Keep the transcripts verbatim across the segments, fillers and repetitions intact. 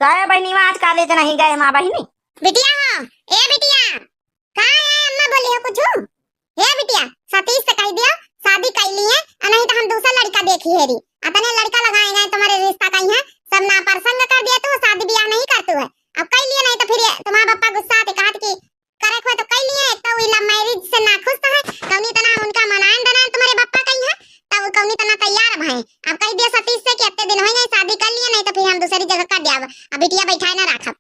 काहे बहिनी, आज कॉलेज नहीं गए माँ बहिनी? बिटिया हो, ए बिटिया, का है अम्मा बोली हो कुछ? हे बिटिया, सतीश से कह दियो शादी कर लिए, और नहीं तो हम दूसरा लड़का देखी हेरी। अतने लड़का लगाए गए तुम्हारे रिश्ता कहीं है, सब ना प्रसंग कर दिए तू, शादी ब्याह नहीं कर तू है। अब कर लिए नहीं तो फिर ये तुम्हारा पापा गुस्सा आते कहत कि करे खोए तो कर लिए, एक तो वो लव मैरिज से ना खुश तो है, कौनी तना उनका मनाएन दनाएन तुम्हारे पापा कहीं है, तब कौनी तना तैयार भए। अब कह दिया सतीश से कि इतने दिन हो गए शादी कर लिए, नहीं तो फिर हम दूसरी जगह कर दिया, अब बिटिया बैठाए ना रखब।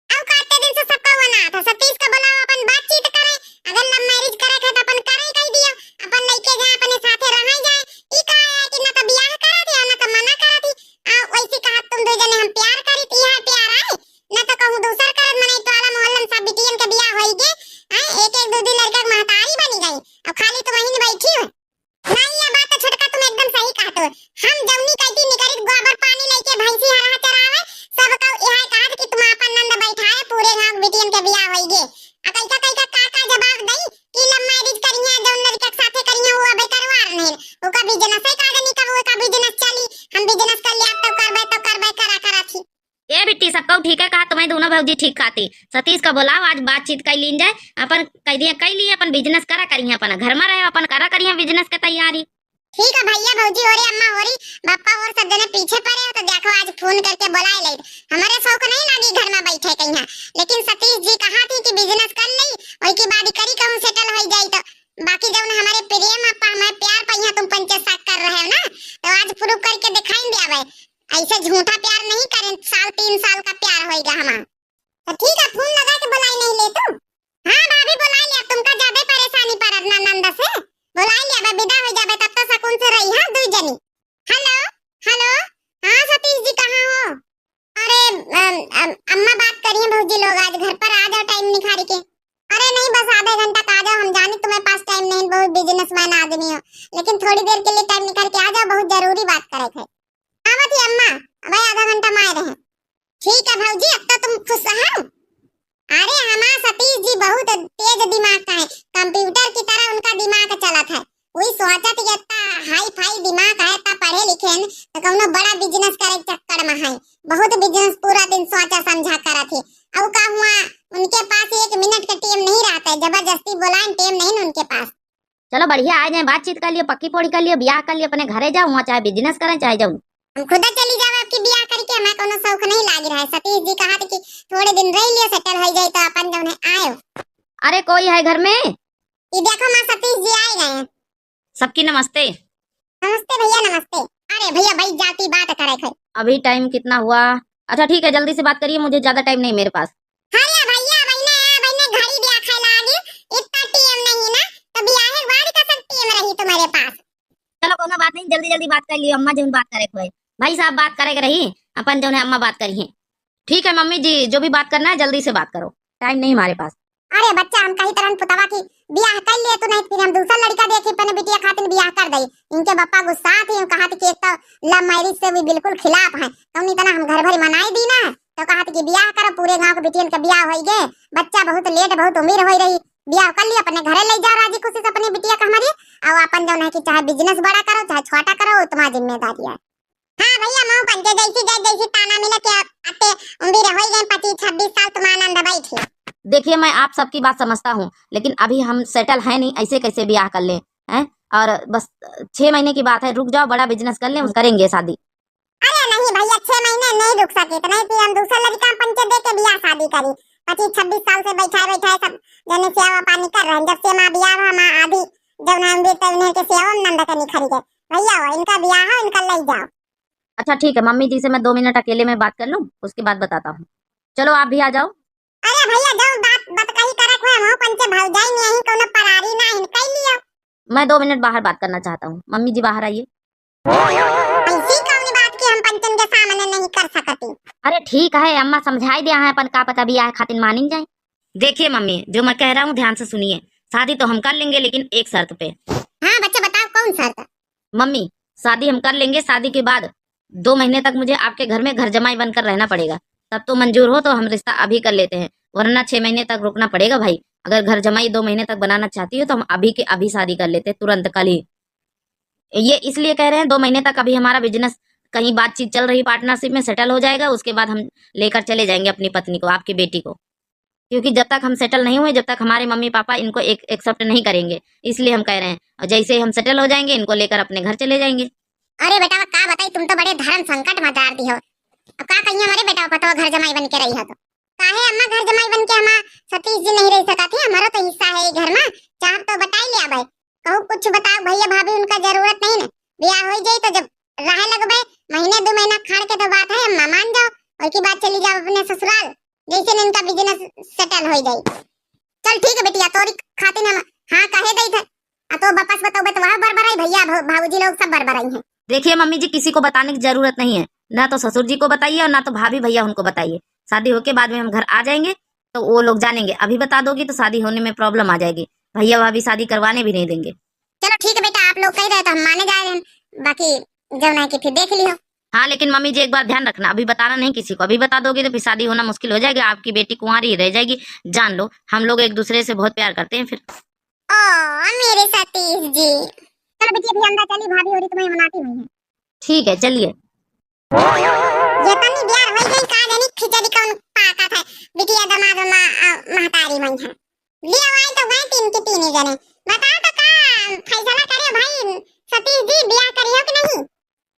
अब काते दिन से सबका हुआ ना था, सतीश का बोला अपन बातचीत करे, अगर लव मैरिज करे थे तो अपन करे कह दिया, अपन लइके जाए अपने साथे रहे जाए। ई का है कि ना तो ब्याह करा थी और ना तो मना करा थी। आ, वैसे कहा तुम दो जने हम प्यार करी थी, यहाँ प्यार आए, ना तो कहूँ दूसर करत मने टोला मोहल्ला में सब बिटियन के ब्याह होई गे। हैं, एक एक दो दो लड़का के महतारी बनी गई, अब खाली तुम वहीं बैठी हो। नहीं, ये बात तो छोटका तुम एकदम सही कहत हो। हम जौनी कहती निकरित गोबर पानी लेके भैंसी हरहा चरावे, सब का यह कहत कि तुम आपन नंद बैठाए, पूरे गांव के बिटियन के बियाह होई गे। आ कइका कइका का का जवाब दई कि लव मैरिज करिए, जौन लड़का के साथे करिए, वो अबे करवार नहीं, ओका बिजनेस है, का जनी कब ओका बिजनेस चली, हम बिजनेस कर लिया, तब करबे, तब करबे, करा करा थी। ए बिट्टी, सबका ठीक है कहा, तुम्हें दोनों भौजी ठीक कहती। सतीश का बोलाओ, आज बातचीत कर लीन जाए, अपन कह दिए, कर लिए, अपन बिजनेस करा करिए, अपन घर में रहे, अपन करा करिए बिजनेस के तैयारी। ठीक है भैया, भौजी हो रे, अम्मा हो री, बापा और सब जने पीछे पड़े हो, तो देखो आज फोन करके बुलाए ले। हमारे शौक नहीं लागी घर में बैठे कहीं, लेकिन सतीश जी कहा थी कि बिजनेस कर ले, वही के बाद करी कहूँ सेटल हो जाई तो। बाकी जौन हमारे प्रेम आपा हमारे प्यार पहिया तुम पंचे साथ कर रहे हो ना, तो आज प्रूफ करके दिखाई दे आवे। ऐसे झूठा प्यार नहीं करें, साल तीन साल का प्यार होएगा हमारा। तो ठीक है, फोन लगा के बुलाई नहीं ले तू। हाँ भाभी, बुलाई लिया, तुमका ज्यादा परेशानी पड़त ना नंद से। बुलाई लिया, अब विदा हो जाबे, तब तो सुकून से रही, हाँ, दुई जनी। हेलो, हेलो, हाँ सतीश जी, कहाँ हो? अरे, अम, अम, अम्मा बात करिए भौजी लोग, आज घर पर आ जाओ टाइम निकाल के। अरे नहीं, बस आधे घंटा का आ जाओ, हम जानी तुम्हारे पास टाइम नहीं, बहुत बिजनेसमैन आदमी हो, लेकिन थोड़ी देर के लिए टाइम निकाल के आ जाओ, बहुत जरूरी बात करे थे। आवत ही अम्मा, अबे आधा घंटा में आए रहे। ठीक है भौजी, अब तो तुम खुश हो। अरे हमार सतीश जी बहुत तेज दिमाग का है, कंप्यूटर की तरह उनका दिमाग चलत है। वही सोचत कि इतना हाई फाई दिमाग है, इतना पढ़े लिखे हैं, तो कौनो बड़ा बिजनेस करे के चक्कर में है। बहुत बिजनेस पूरा दिन सोचा समझा करत है। अब का हुआ, उनके पास एक मिनट का टेम नहीं रहता है, जबरदस्ती बोलाए, टेम नहीं उनके पास। चलो बढ़िया, आ जाए, बातचीत कर लियो, पक्की पोड़ी कर लियो, ब्याह कर लियो, अपने घरे जाओ, वहाँ चाहे बिजनेस करें चाहे जाओ। हम खुदा चली जाओ आपकी ब्याह करके, हमें कोनो शौक नहीं लागी रहा है। सतीश जी कहा था कि थोड़े दिन रह लियो, सेटल हो जाए तो अपन जौन है आयो। अरे कोई है घर में? ये देखो माँ, सतीश जी आए गए हैं। सबकी नमस्ते। नमस्ते भैया, नमस्ते। अरे भैया, भाई जाती बात करे थे। अभी टाइम कितना हुआ? अच्छा ठीक है, जल्दी से बात करिए, मुझे ज्यादा टाइम नहीं मेरे पास। अरे भैया, भाई ने, भाई ने घड़ी दिया खाए लागी, इतना टेम नहीं ना, तो ब्याहे वाली का सब टेम रही तुम्हारे पास। चलो कोनो बात नहीं, जल्दी जल्दी बात कर लियो, अम्मा जौन बात करे कोई। भाई साहब बात करे के रही, अपन जौन है अम्मा बात करी है। ठीक है मम्मी जी, जो भी बात करना है जल्दी से बात करो, टाइम नहीं हमारे पास। अरे बच्चा, हम कही तरन पुतवा की ब्याह कर लिए तू, नहीं फिर हम दूसरा लड़का देखी अपने बिटिया खातिर ब्याह कर दई। इनके बप्पा गुस्सा थे, कहा थे कि एक तो लव मैरिज से भी बिल्कुल खिलाफ है, कौनी तना हम घर भर मनाई दी ना, तो कहा थे कि ब्याह करो, पूरे गांव के बिटियन के ब्याह होई गे, बच्चा बहुत लेट, बहुत उम्र होई रही, ब्याह कर लिया, अपने घरे ले जाओ राजी खुशी से अपनी बिटिया का हमारी, और अपन जौन है कि चाहे बिजनेस बड़ा करो, चाहे छोटा करो, वो तुम्हारी जिम्मेदारी है। हाँ भैया, मऊ पंचे जैसी जय जैसी ताना मिले के आते उम्र हो गए पच्चीस छब्बीस साल तुम्हारा नंद बैठी। देखिए, मैं आप सबकी बात समझता हूँ, लेकिन अभी हम सेटल हैं नहीं, ऐसे कैसे ब्याह कर लें, हैं? और बस छह महीने की बात है, रुक जाओ, बड़ा बिजनेस कर लें, करेंगे शादी। अरे नहीं भैया, छह महीने नहीं रुक सके, तो नहीं फिर हम दूसरा लड़का पंचे दे के ब्याह शादी करी। पच्चीस छब्बीस साल से बैठा बैठा सब जने सेवा पानी कर रहे हैं, जब से माँ ब्याह हुआ, माँ आधी जब ना उम्र तब इन्हें के सेवा में नंद के निखरी गए। भैया हो, इनका ब्याह हो, इनका ले जाओ। अच्छा ठीक है, मम्मी जी से मैं दो मिनट अकेले में बात कर लूँ, उसके बाद बताता हूँ। चलो आप भी आ जाओ। अरे भैया, जो बात, बात कही करत हुए, हम पंचे भौजाई नहीं, कोनो परारी ना, इनका ही लियो। मैं दो मिनट बाहर बात करना चाहता हूँ, मम्मी जी बाहर आइए। ऐसी कौन बात की हम पंचन के सामने नहीं कर सकती? अरे ठीक है, अम्मा समझाई दिया है, अपन का पता ब्याह खातिर मानिन जाए। देखिए मम्मी, जो मैं कह रहा हूँ ध्यान से सुनिए, शादी तो हम कर लेंगे लेकिन एक शर्त पे। हाँ बच्चा बताओ, कौन शर्त? मम्मी, शादी हम कर लेंगे, शादी के बाद दो महीने तक मुझे आपके घर में घर जमाई बनकर रहना पड़ेगा, तब तो मंजूर हो तो हम रिश्ता अभी कर लेते हैं, वरना छह महीने तक रुकना पड़ेगा भाई। अगर घर जमाई दो महीने तक बनाना चाहती हो तो हम अभी के अभी शादी कर लेते हैं, तुरंत कल ही। ये इसलिए कह रहे हैं, दो महीने तक अभी हमारा बिजनेस कहीं बातचीत चल रही पार्टनरशिप में, सेटल हो जाएगा, उसके बाद हम लेकर चले जाएंगे अपनी पत्नी को, आपकी बेटी को। क्योंकि जब तक हम सेटल नहीं हुए, जब तक हमारे मम्मी पापा इनको एक, एक्सेप्ट नहीं करेंगे, इसलिए हम कह रहे हैं। और जैसे ही हम सेटल हो जाएंगे, इनको लेकर अपने घर चले जाएंगे। अरे बेटा, का बताई, तुम तो बड़े धर्म संकट में डार दी हो। अब का कहिए, हमारे बेटा पतवा घर जमाई बन के रही है तो। काहे अम्मा, घर जमाई बन के हमार सतीश जी नहीं रह सकत है? हमारो तो हिस्सा है ये घर में, चाहब तो बताई ले आबे। कहू कुछ बताओ भैया भाभी, उनका जरूरत नहीं ना, ब्याह हो जाई तो जब रहे लगबे, महीने दो महीना खाड़ के तो बात है अम्मा, मान जाओ, और की बात चली जाओ अपने ससुराल, जैसे इनका बिजनेस सेटल हो जाई। चल ठीक है बेटिया, तोरी खातिर हम हाँ कहे दई थे। आ तो वापस बताओ, बतवा बरबराई भैया, भौ-, भाऊजी लोग सब बरबराई हैं। देखिए मम्मी जी, किसी को बताने की जरूरत नहीं है, ना तो ससुर जी को बताइए और ना तो भाभी भैया उनको बताइए। शादी होके बाद में हम घर आ जाएंगे तो वो लोग जानेंगे, अभी बता दोगी तो शादी होने में प्रॉब्लम आ जाएगी, भैया भाभी शादी करवाने भी नहीं देंगे। चलो ठीक है बेटा, आप लोग कह रहे तो हम माने जा रहे हैं, बाकी जौन है कि फिर देख लियो। हाँ, लेकिन मम्मी जी एक बात ध्यान रखना, अभी बताना नहीं किसी को, अभी बता दोगी तो फिर शादी होना मुश्किल हो जाएगी, आपकी बेटी कुंवारी ही रह जाएगी। जान लो, हम लोग एक दूसरे से बहुत प्यार करते हैं फिर। ओ मेरे सतीश जी। चलो बेटी, अभी अंदर चली, भाभी होरी तुम्हें मनाती हुई है। ठीक है, चलिए। ये तनी देर हो गई, का जानी खिचड़ी कौन पाकत है, बिटिया दमाद मा-, आ, महतारी हुई है। ले आई तो गए तीन के तीन ही जने। बताओ तो का फैसला करे भाई सतीश जी, ब्याह करियो कि नहीं?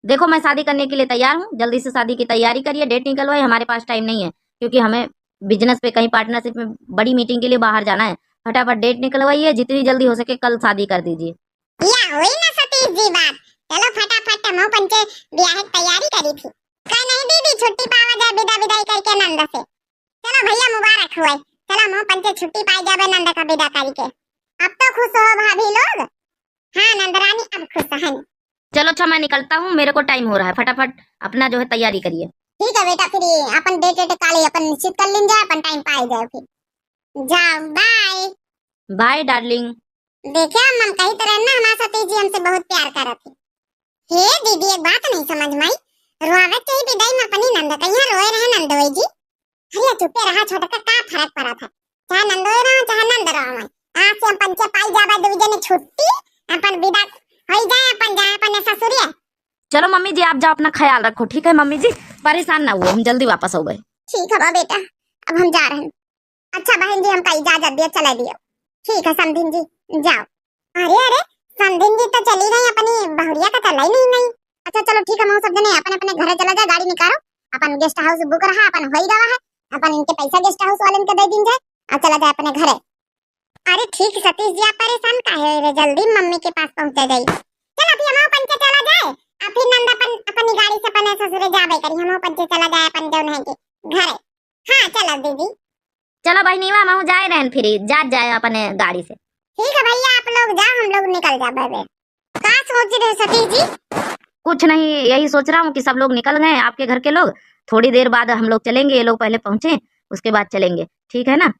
देखो, मैं शादी करने के लिए तैयार हूँ, जल्दी से शादी की तैयारी करिए, डेट निकलवाइए, हमारे पास टाइम नहीं है क्योंकि हमें बिजनेस पे कहीं पार्टनरशिप में बड़ी मीटिंग के लिए बाहर जाना है। फटाफट डेट निकलवाइए, जितनी जल्दी हो सके कल शादी कर दीजिए। या हुई ना सतीश जी बात, चलो फटाफट हमहू पंचे ब्याह की तैयारी करी थी। कह नहीं दीदी, छुट्टी पावा जाए विदा विदाई करके नंद से। चलो भैया मुबारक हुए, चलो हमहू पंचे छुट्टी पाई जाबे नंद का विदा करके। अब तो खुश हो भाभी लोग। हाँ नंदरानी अब खुश है। चलो अच्छा, मैं निकलता हूँ, मेरे को टाइम हो रहा है, फटाफट अपना जो है तैयारी करिए। ठीक है बेटा, फिर अपन डेट वेट काले अपन निश्चित कर लीन जाए, अपन टाइम पाई जाए फिर। जाओ, बाय। बाय डार्लिंग। देखिया, हम कही तो रहे ना, हमार सतीश जी हमसे बहुत प्यार करत है। हे दीदी, एक बात नहीं समझ में आई, रोआवे चाहिए विदाई में अपनी नंद का, यहाँ रोए रहे नंदोई जी। अरे चुपे रहा छोटका, का फर्क पड़त है, चाहे नंदोई रहो चाहे नंद रहो, आज से हम पंचे पाई जाबे दुई जने छुट्टी, अपन विदा होई जाए, अपन जाए अपने ससुरिया। चलो मम्मी जी, आप जाओ, अपना ख्याल रखो, ठीक है मम्मी जी, परेशान ना हुओ, हम जल्दी वापस हो गए। ठीक है बा बेटा, अब हम जा रहे हैं। अच्छा बहन जी, हमका इजाजत दियो, चले दियो। ठीक है समधिन जी, जाओ। अरे अरे, समधिन जी तो चली गई, अपनी बहुरिया का चलाई नहीं गई। अच्छा चलो ठीक है, हम सब जने अपने अपने घरे चला जाए, गाड़ी निकालो, अपन गेस्ट हाउस बुक रहा, अपन होई रहा है, अपन इनके पैसा गेस्ट हाउस वाले इनके दे दीन जाए और चला जाए अपने घरे। अरे ठीक सतीश जी, आप परेशान काहे हो रे, जल्दी मम्मी के पास पहुँचे जाई। चल अभी हम पंचे चला जाए, अब फिर नंद अपन अपनी गाड़ी से अपने ससुरे जाबे करी, हम पंचे चला जाए अपन जौन है के घरे। हाँ चलो दीदी। चलो बहिनीवा, हम जाए रहन फिर, जात जाए अपने गाड़ी से। ठीक है भैया, आप लोग जाओ, हम लोग निकल जाबे। का सोच रहे सतीश जी? कुछ नहीं, यही सोच रहा हूँ कि सब लोग निकल गए आपके घर के लोग, थोड़ी देर बाद हम लोग चलेंगे, ये लोग पहले पहुँचे, उसके बाद चलेंगे, ठीक है ना?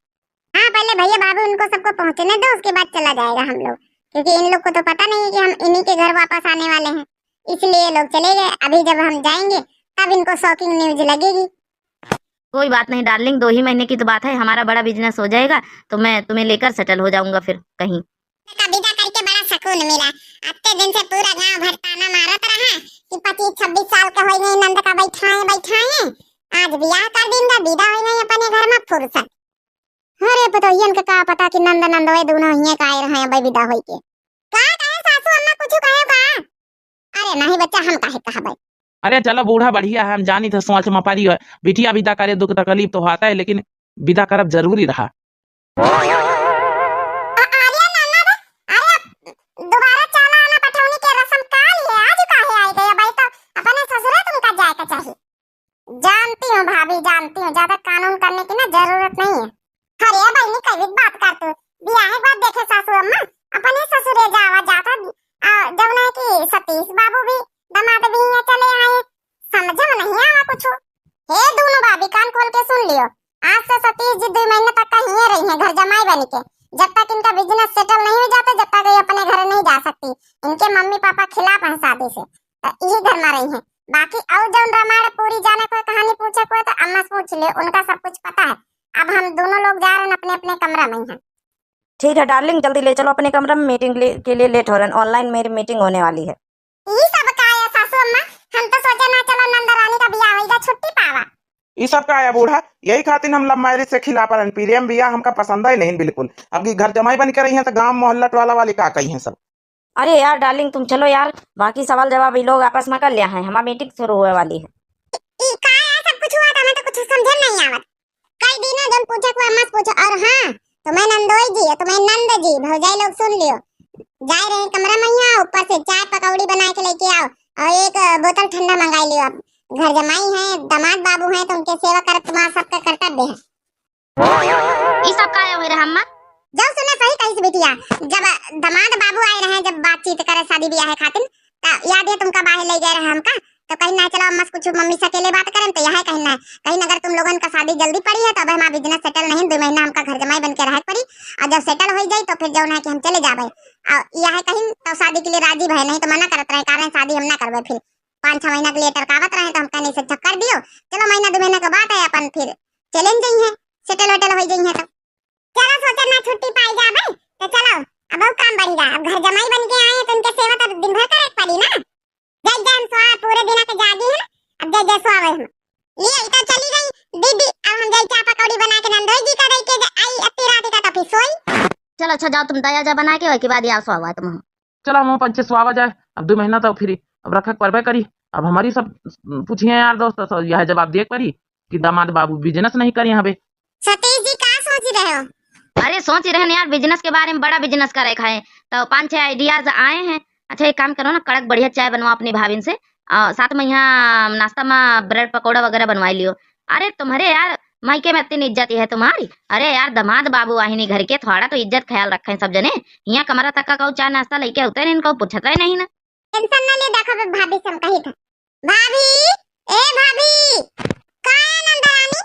हाँ, पहले भैया भाभी उनको सबको पहुँचने दो, उसके बाद चला जाएगा हम लोग, क्योंकि इन लोग को तो पता नहीं है कि हम इन्हीं के घर वापस आने वाले हैं, इसलिए ये लोग चले गए। अभी जब हम जाएंगे तब इनको शॉकिंग न्यूज लगेगी। कोई बात नहीं डार्लिंग, दो ही महीने की तो बात है, हमारा बड़ा बिजनेस हो जाएगा तो मैं तुम्हें लेकर सेटल हो जाऊंगा फिर कहीं। का विदा करके बड़ा सुकून मिला। अत्ते दिन से पूरा गांव भर ताना मारत रहा कि पच्चीस छब्बीस साल के होई गए नंद का बैठाए बैठाए, आज बियाह कर दिन का विदा होई गए अपने घर में फुर्सत। अरे पतोहियन के का पता कि नंद नंदोए दोनों हिये का आए रहे हैं विदा होई के। का कहे सासू अम्मा, कुछ कहे का? अरे नहीं बच्चा, हम काहे कहबे। अरे चलो, बूढ़ा बढ़िया है, हम जानी थे सोच में पड़ी है। बिटिया विदा करे दुख तकलीफ तो होता है, लेकिन विदा करब जरूरी रहा। अ-, अरे ननद, अरे दोबारा चाला आना पठौनी के रस्म काल है, आज काहे आई गई? भाई तो अपने ससुरे तुमका जाए के चाहिए। जानती हूँ भाभी, जानती हूँ, ज्यादा कानून करने की ना जरूरत नहीं है। अरे बहनी, कैसी बात कर तू? बियाह के बाद देखे सासू अम्मा, अपने ससुरे जावा जाता, आ, जौन है कि सतीश बाबू भी, दामाद भी यहाँ चले आए, समझ में नहीं आवा कुछ। हे दोनों भाभी, कान खोल के सुन लियो, आज से सतीश जी दो महीने तक कहीं रही हैं घर जमाई बन के, जब तक इनका बिजनेस सेटल नहीं हो जाता, जब तक ये अपने घर नहीं जा सकती। इनके मम्मी पापा खिलाफ हैं शादी से, तो यही घर में रही हैं। बाकी और जौन रामायण पूरी जाने को, कहानी पूछे को है तो अम्मा से पूछ ले, उनका सब कुछ पता है। अब हम दोनों लोग जा रहे हैं अपने अपने कमरा में हैं। ठीक है डार्लिंग, जल्दी ले चलो अपने कमरा में, मीटिंग ले-, के लिए लेट हो रहे हैं, ऑनलाइन मेरी मीटिंग होने वाली है। ये सब का है सासू अम्मा, हम तो सोचे ना ई सब का है बूढ़ा, यही खातिर हम love marriage के खिलाफ रहन। प्रेम बियाह हमका पसंद ही नहीं बिल्कुल। अब की घर जमाई बन के रही हैं तो गांव मोहल्ला टोला वाले का कही हैं सब। अरे यार darling, तुम चलो यार, बाकी सवाल जवाब ई लोग आपस में कर लिया है, हमार meeting शुरू होए वाली है। ई का है सब कुछ हुआ था, हमें तो कुछ समझे में नहीं आवत। कई दिन है जौन पूछे को मत पूछो। और हाँ, तुम्हें नंदोई जी, तुम्हें नंद जी, भौजाई लोग सुन लियो, जाए रहे कमरा में यहाँ, ऊपर से चाय पकौड़ी बना के लेके आओ और एक बोतल ठंडा मंगाई लियो। आप घर जमाई हैं, दामाद बाबू हैं, तो उनके सेवा करत तुम्हारा सबका कर्तव्य है। ई सब का होई रहा अम्मा? जब सुने सही कहिस बिटिया, जब दामाद बाबू आए रहे, जब बातचीत करे शादी बियाह खातिर, त याद है तुमका बाहर ले गए रहे हमका, तो कहीं ना चलो अम्मा से कुछ मम्मी से अकेले बात करें, तो यह कहीं ना, कहीं अगर तुम लोगन का शादी जल्दी पड़ी है तो अब हमारा business settle नहीं, दो महीना हमका घर जमाई बन के रहे पड़ी, और जब settle हो जाई तो फिर जौन है कि हम चले जाबे। और यह कहीं तो शादी के लिए राजी भए, नहीं तो मना करत रहे, कारण शादी हम ना करबे। फिर पाँच छह महीना के लिए टरकावत रहे, तो हम कहने से अच्छा कर दियो, चलो महीना दो महीना के बाद है अपन फिर चले जाई है, settle वेटल हो जाई है तो। चलो सोचत ना छुट्टी पाई जाबे, तो चलो अब वो काम बढ़ी रहा। अब घर जमाई बन के आए हैं तो उनके सेवा तो दिन भर करे के पड़ी ना। जय जय हम सुआ पूरे दिन के जागी है, अब जय जय सुआ हम। ये ई तो चली गई दीदी, अब हम जाई चाय पकौड़ी बना के नंदोई जी का दे के जा-, आई अति रात का तो फिर सोई। चलो अच्छा जाओ तुम दया जा बना के, ओके बाद आओ सुआ तुम। चलो हम पंचे सुआवा जाए, अब दो महीना तो फिर अब रखे के परबे करी। अब हमारी सब पूछिए यार दोस्त, तो यह जवाब दिए के पड़ी कि दामाद बाबू business नहीं करी हवे। सतीश जी का सोच रहे हो? अरे सोच रहे हैं यार business के बारे में, बड़ा business करे खाए, तो पाँच छह ideas आए हैं। अच्छा एक काम करो ना, कड़क बढ़िया चाय बनवाओ अपनी भाभिन से, और साथ में यहाँ नाश्ता में bread पकौड़ा वगैरह बनवाई लियो। अरे तुम्हारे यार मायके में इतनी इज्जत है तुम्हारी। अरे यार दामाद बाबू आहिनी घर के, थोड़ा तो इज्जत ख्याल रखें सब जने। यहाँ कमरा तक का कहू चाय नाश्ता लेके होते नहीं, इनको पूछता ही नहीं ना। Tension ना ले, देखो बे भाभी से हम कही था। भाभी, ए भाभी, का है नंदरानी?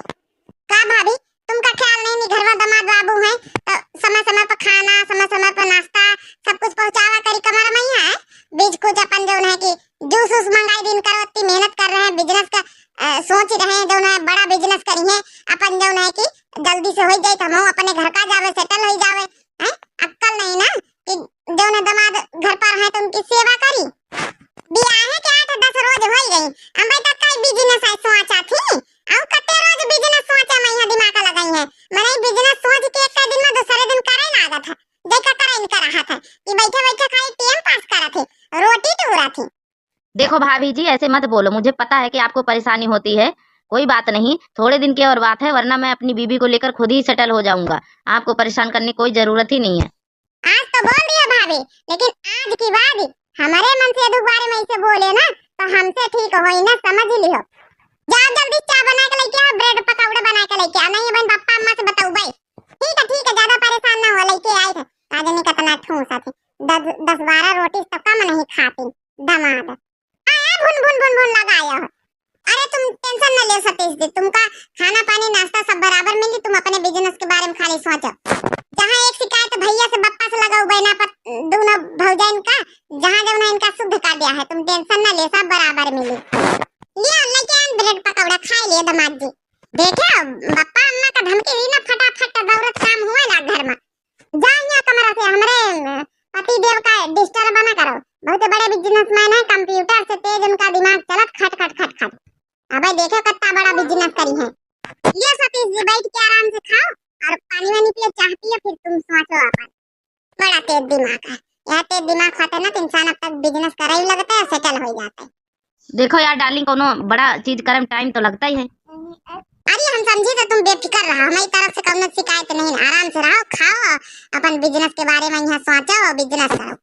का भाभी, तुमका ख्याल नहीं, नी घर में दामाद बाबू हैं, तो समय समय पर खाना, समय समय पर नाश्ता, सब कुछ पहुँचावा करी कमर में ही है। बीच कुछ अपन जौन है कि juice वूस मंगाई दिन करो, इतनी मेहनत कर रहे हैं, business का, अ, सोच रहे हैं, जौन है बड़ा business करी है, अपन जौन है कि जल्दी से हो जाए, तो हम अपने घर का जावे, settle हो जावे, हैं? अक्कल नहीं ना कि जौन है दामाद घर पर हैं तो उनकी सेवा करी। बियाहे के आठ दस रोज होई गई, अबे तक का business है सोचा थी, और कते रोज business सोचा में यहाँ दिमाग लगाई है। मने business सोच के एक दिन में दूसरे दिन करे लागत है, देखा करे इनका रहा था कि बैठे बैठे खाली time pass करत है, रोटी टूरा थी। देखो भाभी जी, ऐसे मत बोलो, मुझे पता है कि आपको परेशानी होती है, कोई बात नहीं, थोड़े दिन की और बात है, वरना मैं अपनी बीबी को लेकर खुद ही settle हो जाऊंगा, आपको परेशान करने की कोई जरूरत ही नहीं है। आज तो बोल दिया भाभी, लेकिन आज के बाद हमारे मन से दुख बारे में ऐसे बोले ना, तो हमसे ठीक होई ना, समझ लियो। जाओ जल्दी चाय बना के लेके आओ, bread पकौड़ा बना के लेके आओ, नहीं बहन पप्पा अम्मा से बताऊबे। ठीक है, ठीक है, ज्यादा परेशान ना हो, लेके आई थे। आज नहीं कितना ठूस आती, दस, दस बारह रोटी तो कम नहीं खाती दामाद। आया भुन भुन भुन भुन लगाया हो। अरे तुम tension न ले सतीश जी, तुमका खाना पानी नाश्ता सब बराबर मिली, तुम अपने business के बारे में खाली सोचो। जहाँ एक शिकायत भैया से बप्पा से लगाओ बहना पर दोनों भौजाइन का, जहाँ जौन है इनका शुद्ध कर दिया है, तुम tension न ले, सब बराबर मिली। लिया लेके आन bread पकौड़ा खाई लिए दामाद जी। देखे बप्पा अम्मा का धमकी दी ना, फटाफट दौड़त काम हुआ ना घर में। जा यहाँ कमरा से, हमरे पति देव का disturb ना करो। बहुत बड़े businessman है, computer से तेज उनका दिमाग चलत खट खट खट खट। अबे देखो कितना बड़ा business करी है। ये सतीश जी बैठ के आराम से खाओ और पानी वानी पियो, चाय पियो, फिर तुम सोचो अपन। बड़ा तेज दिमाग है, यह तेज दिमाग खाते ना तो इंसान अब तक business करे ही लगता है, settle हो जाता है। देखो यार darling, कोनो बड़ा चीज करे में time तो लगता ही है। अरे हम समझी तो तुम बेफिक्र रहो, हमारी तरफ से कोनो शिकायत नहीं है। आराम से रहो, खाओ, अपन business के बारे में यहाँ सोचो और business करो।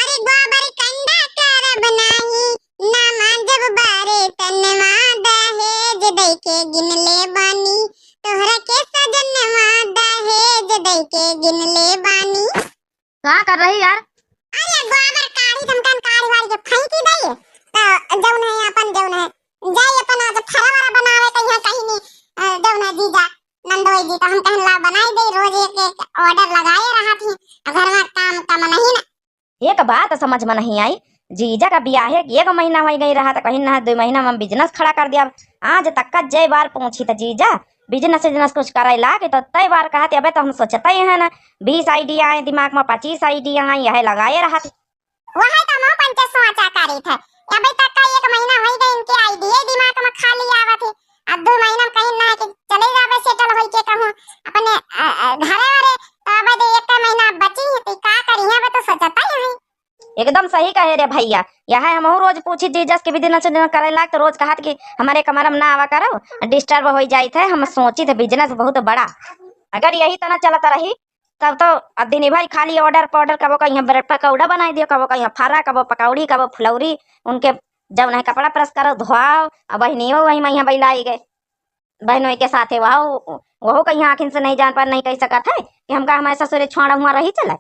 अरे गोबर कंडा करब नाही, ना मांजब बारे तनवा, दहेज दई के गिन ले बानी, तोहरा के सजनवा दहेज दई के गिन ले बानी। का कर रही यार? अरे गोबर काढ़ी, तुम कन काढ़ी वाढ़ी के फेंकी दई, तो जौन है अपन जौन है, जाई अपन आज फरवरा बनावे कहिया कहीं नहीं, अ, जौन है जीजा नंदोई जी, तो हम कहन ला बनाई दे, रोज एक एक order लगाए रहा थी, घर में काम कम नहीं ना। एक बात समझ में नहीं आई, जीजा का बियाहे एक महीना हो गई रहा, तो कहीं ना दो महीना में business खड़ा कर दिया। आज तक का जय बार पूछी तो जीजा business विजनेस कुछ करे लागे, तो तय बार कहते, अबे तो हम सोचते ही है ना, बीस idea आए दिमाग में, पच्चीस idea आए, यह लगाए रहा थी। वह तो हम पंचे सोचा करी थे, अबे तक का एक महीना हो गए इनके idea दिमाग में खाली आवत है, अब दो महीना में कहीं एकदम सही कहे रे भइया, यह हमहू रोज पूछी जीजस के बिजनेस उजनेस करे लाग, तो रोज कहत कि हमरे कमरा में ना आवा करो, डिस्टर्ब होइ जाइत है। हम सोचित है बिजनेस बहुत बड़ा, अगर यही तना चलत रही तब तो अब दिन भर खाली ऑर्डर पाउडर, कबो कहिया ब्रेड पकौड़ा बनाई दियो, कबो कहिया फरा, कबो पकौड़ी, कबो फुलौरी, उनके जौन है कपड़ा प्रेस करो, धोआओ, अब बहिनियो वही में यहाँ बैलाई गए। बहनोई के साथे वहू, वहू कहिया आँखिन से नहीं जान पाए, नहीं कहि सकत है कि हमका हमारे ससुरे छोड़ा हुआ रही चले।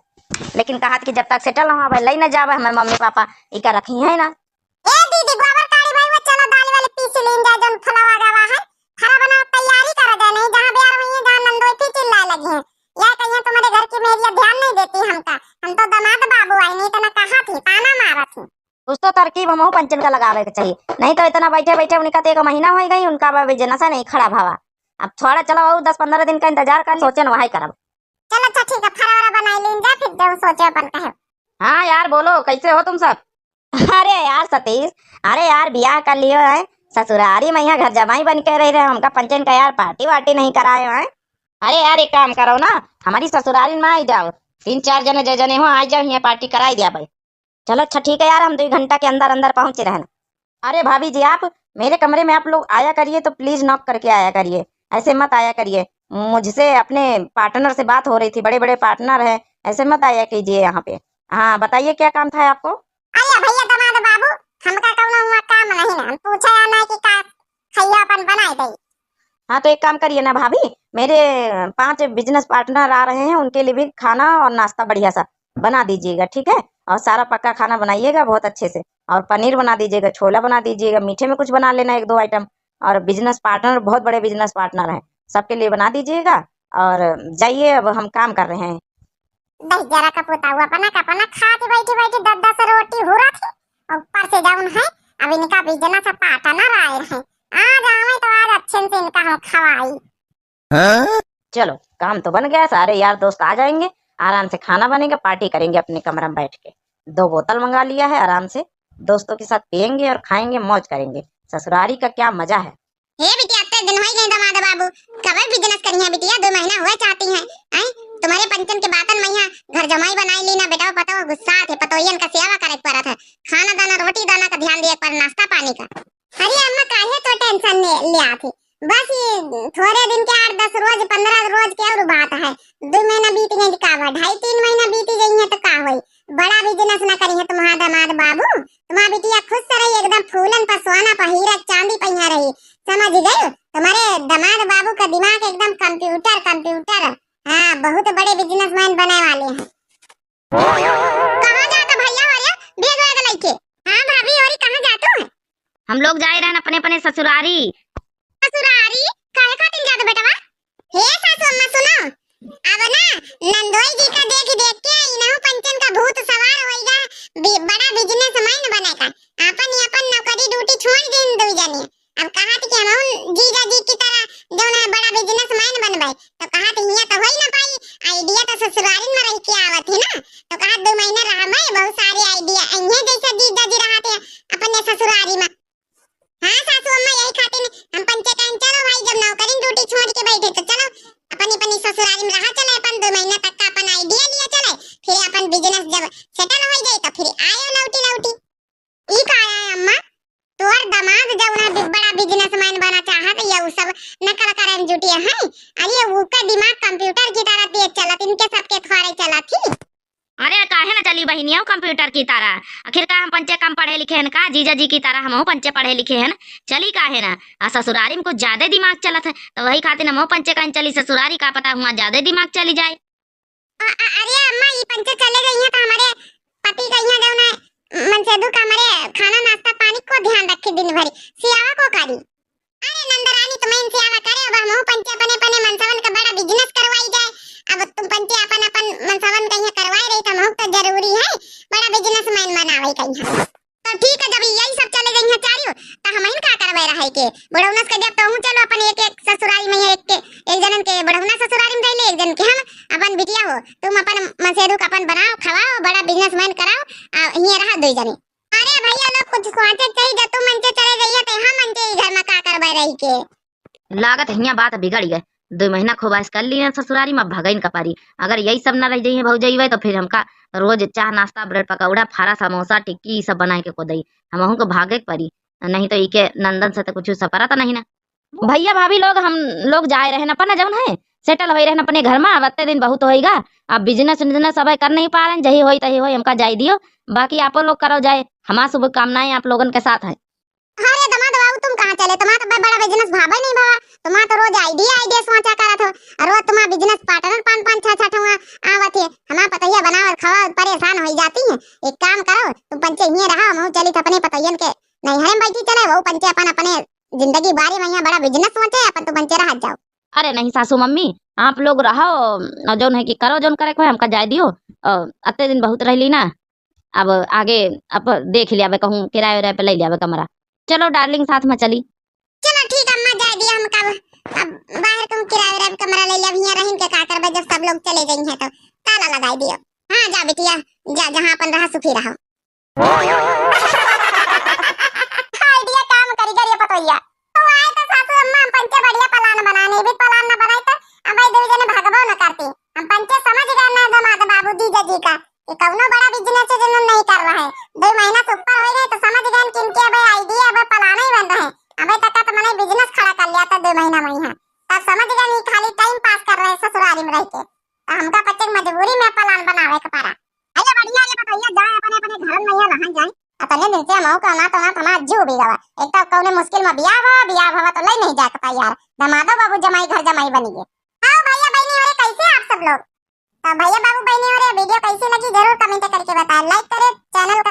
लेकिन कहत कि जब तक सेटल हुआ भाई लई न जावे हमारे मम्मी पापा, ई का रखी है ना। ए दीदी, गोबर काढ़ी भाई, वो चलो दाल वाले पीस लीन जाए, जौन फुलवा गवा है, फरा बनाओ, तैयारी कर दे, नहीं जहाँ बियार हुई है, जहाँ नंदोई फिर चिल्लाए लगी है, या कहिए तुम्हारे घर की मेरिया ध्यान नहीं देती हमका, हम तो दामाद बाबू आई, नहीं तो ना कहा थी, ताना मारा थी। कुछ तो तरकीब हमहू पंचन का लगावे के चाहिए, नहीं तो इतना बैठे बैठे उनका तो एक महीना हो गई, उनका बा बिजनेस नहीं खड़ा भावा। अब थोड़ा चलो, और दस पन्द्रह दिन का इंतजार कर, सोचे न वही करब। चल अच्छा ठीक है, फरा वरा बनाई लीन जा, फिर जब सोचे अपन कहे। हाँ यार, बोलो, कैसे हो तुम सब? अरे यार सतीश, अरे यार, बियाह कर लियो है, ससुरारी में यहाँ घर जमाई बन के रह रहे, हमका पंचन का यार पार्टी वार्टी नहीं कराए हैं। अरे यार, एक काम करो ना, हमारी ससुरारी में आ जाओ, तीन चार जने जे जने हो आ जाओ, यहाँ पार्टी कराई दिया भाई। चलो अच्छा ठीक है यार, हम दो घंटा के अंदर अंदर पहुँचे रहना। अरे भाभी जी, आप मेरे कमरे में आप लोग आया करिए तो प्लीज नॉक करके आया करिए, ऐसे मत आया करिए। मुझसे अपने पार्टनर से बात हो रही थी, बड़े बड़े पार्टनर हैं, ऐसे मत आया कीजिए यहाँ पे। हाँ बताइए, क्या काम था आपको? अरे भैया दमाद बाबू, हमका कौनो हुआ काम नहीं ना, हम पूछे या नहीं कि का खैया अपन बनाए दई। हाँ तो एक काम करिए ना भाभी, मेरे पांच बिजनेस पार्टनर आ रहे हैं, उनके लिए भी खाना और नाश्ता बढ़िया सा बना दीजिएगा, ठीक है? और सारा पक्का खाना बनाइएगा बहुत अच्छे से, और पनीर बना दीजिएगा, छोला बना दीजिएगा, मीठे में कुछ बना लेना एक दो आइटम। और बिजनेस पार्टनर, बहुत बड़े बिजनेस पार्टनर हैं, सबके लिए बना दीजिएगा। और जाइए, अब हम काम कर रहे हैं। दहिजरा का पुताऊ अपना का अपना खात बैठी बैठी दस दस रोटी हुरत है, और ऊपर से जौन है, अब इनका बिजनेस पार्टनर आए हैं, आज आवे तो आज अच्छे से इनका हम खवाई। हाँ? चलो, काम तो बन गया, सारे यार दोस्त आ जाएंगे, आराम से खाना बनेगा, पार्टी करेंगे अपने कमरा में बैठ के। दो बोतल मंगा लिया है, आराम से दोस्तों के साथ पियेंगे और खाएंगे, मौज करेंगे। ससुरारी का क्या मजा है। हे बिटिया, अत्ते दिन होई गए दामाद बाबू, कबे बिजनेस करिहैं बिटिया, दो महीना हुए चाहती हैं, हैं? तुम्हारे पंचन के बातन में यहाँ घर जमाई बनाई ली ना बेटा, पतोह गुस्सा थे, पतोहियन का सेवा करे के परत है, खाना दाना, रोटी दाना का ध्यान दिए के पर, नाश्ता पानी का। अरे अम्मा, काहे तो टेंशन ले, ले आती? बस ये थोड़े दिन के, आठ दस रोज, पन्द्रह रोज के और बात है। दो महीना बीत गए का बा, ढाई तीन महीना बीत गई है तो का होई? बड़ा बिजनेस ना करी है तुम्हारा दामाद बाबू, तुम्हारा बिटिया खुश से रही, एकदम फूलन पर सोना पर हीरा चांदी पहिया रही, समझ गई? तुम्हारे दामाद बाबू का दिमाग एकदम कंप्यूटर, कंप्यूटर। हाँ, बहुत बड़े बिजनेसमैन बने वाले हैं। कहाँ जाता भैया हो रे, बैग वैग लइके? हाँ भाभी, और कहाँ जातू है? हम लोग जाए रहन अपने अपने ससुरारी। ससुरारी? काहे खातिर जात बेटवा? हे सासू अम्मा सुनो, अब ना नंदोई जी का देख देख के इनहू पंचन का भूत सवार होइगा, बि-, बड़ा बिजनेसमैन बनेगा। आपन ही आपन नौकरी ड्यूटी छोड़ दिन दो जने। अब कहत कि हमहू जीजा जी की तरह जौन है बड़ा बिजनेसमैन बनबै, तो कहत हियाँ तो होई ना पाई, आइडिया तो ससुरारिन में रह के आवत है ना, तो कहत दो महीना रहबै, बहुत सारे आइडिया अइहे जैसे जीजा जी रहत है अपने ससुरारी में। हाँ सासू अम्मा, यही खातिर हम पंचे कहन चलो भाई, जब नौकरी ड्यूटी छोड़ के बैठे तो चलो अपनी अपनी ससुरारी में रहा चले, अपन दो महीना तक का अपन आइडिया लिया चले, फिर अपन बिजनेस जब सेटल हो जाए तो फिर आयो लौटी लौटी। ई का है अम्मा, तोर दामाद जौन है बि-, बड़ा बिजनेसमैन बना चाहत, ये उ सब नकल करे में जुटे हैं। अरे उनका दिमाग कंप्यूटर की तरह तेज चलत, इनके सबके थोड़े चलत ही। अरे काहे ना चली बहिनिया कंप्यूटर की तरह, आखिर का हम पंचे कम पढ़े लिखे हैं का? जीजा जी की तरह हमहू पंचे पढ़े लिखे हैं, चली काहे ना? आ ससुरारी में कुछ ज्यादा दिमाग चलत है, तो वही खातिर हमहू पंचे कहीं चली ससुरारी, का पता हुआ ज्यादा दिमाग चली जाए। अ-, अ-, अरे अम्मा, ई पंचे चले गई हैं तो हमारे पति का यहाँ जौन है मनसेधु का हमारे खाना नाश्ता पानी को ध्यान रखे दिन भरी, सियावा को करी। अरे नंदरानी, तुम्हें इनसे आवा करे, अब हमहू पंचे अपने अपने मनसवन का बड़ा बिजनेस करवाई जाए। अब तुम पंचे अपन अपन मनसवन का यहाँ करवाए रही तो हमहू तो जरूरी है बड़ा बिजनेसमैन बनावे का यहाँ। तो ठीक है, जब यही सब चले गई हैं चारियों, तो हम इन का करवाए रहे के? बुढ़ौनस के जब तो हूँ चलो अपन एक एक ससुरारी में, एक के, एक जनन के बुढ़ौना ससुरारी में रह ले, एक जन के हम अपन बिटिया हो, तुम अपन मनसेधु का अपन बनाओ, खवाओ, बड़ा बिजनेसमैन कराओ, आ हियाँ रहा दो जने। अरे भैया लोग, कुछ सोचे चाहिए, जब तू मंचे चले जाइए तो हम मंचे ही घर में का करबे रही के। लागत हियाँ बात बिगड़ गए, दुइ महीना खूब ऐश कर ली ना ससुरारी में, अब भागइन का परी। अगर यही सब ना रह जाइए भौजइवे, तो फिर हमका रोज चाह, नाश्ता, ब्रेड पकौड़ा, फारा, समोसा, टिक्की, ई सब बनाए के को दई। हमहू को भागे के परी, नहीं तो इके नंदन से तो कुछ सपरा तो नहीं ना। भैया भाभी लोग, हम लोग जाए रहन अपन जौन है, सेटल होई रहन अपने घर में। अब अत्ते दिन बहुत होइगा, अब बिजनेस उजनेस अब कर नहीं पा रहे, जही होई तही होई, हमका जाए दियो। बाकी आपो लोग करो जाए, हमार शुभकामनाएं आप लोगन के साथ है। अरे दमाद बाबू, तुम कहाँ चले? तुम्हारा तो बड़ा बिजनेस भावे नहीं बाबा, तुम्हारा तो रोज आइडिया आइडिया सोचा करत हो, और रोज तुम्हारा बिजनेस पार्टनर पाँच पाँच छह छह ठुआ आवत है। हमार पतैया बनावत खावत परेशान होई जाती है। एक काम करो, तुम पंचे हिये रहो, हम चली अपने पतैयन के नैहरे में बैठी चले, वो पंचे अपन अपने जिंदगी बारी में यहाँ बड़ा बिजनेस सोचे, अपन तुम पंचे रह जाओ। अरे नहीं सासू मम्मी, आप लोग रहो, और जौन है कि करो, जौन करे को है, हमका जाए दियो। और अत्ते दिन बहुत रहली ना, अब आगे अब देख लियाबे, कहूँ किराए उराए पे ले लियाबे कमरा। चलो डार्लिंग, साथ में चली। चलो ठीक अम्मा, जाए दिया हमका, अब बाहर कहूँ किराए उराए पे कमरा ले लिया, अब यहाँ रहिन के का करबे, जब सब लोग चले गई हैं तो ताला लगाई दियो। हाँ जा बिटिया, जा जहाँ अपन रहा सुखी रहो। आइडिया काम करी गरी पतोहिया। तो आए तो सासू अम्मा, हम पंचे बढ़िया प्लान बनाने, भी प्लान ना बनाए तो अब भाई देवी जने भागबो न करती। हम पंचे समझ गए ना दमाद बाबू जीजा जी का, कि कौनो बड़ा बिजनेस है जिन्होंने नहीं कर रहा है। दो महीना से ऊपर हो गए तो समझ गए कि इनके अब आइडिया अब प्लान ही बन रहे हैं। अबे तक तो मैंने बिजनेस खड़ा कर लिया था दो महीना में यहाँ, तब समझ गए ये खाली टाइम पास कर रहे हैं ससुरारी में रह के। तो हमका पच्चे मजबूरी में प्लान बनावे के पड़ा। अरे बढ़िया, ये बताइए, जाए अपने, अपने घरन में यहाँ रहा जाए। अतने दिन से हमहू का ना तो ना हमार जीव भी गवा। एक तो कौने मुश्किल में बियाह भवा, बियाह भवा तो ले नहीं जाए के पाई यार। दमादो बाबू जमाई घर जमाई बनी गए। हाँ भैया बहनी, अरे कैसे आप सब लोग? तो भैया बाबू बहनी, अरे वीडियो कैसी लगी जरूर कमेंट करके बताएं, लाइक करें, चैनल का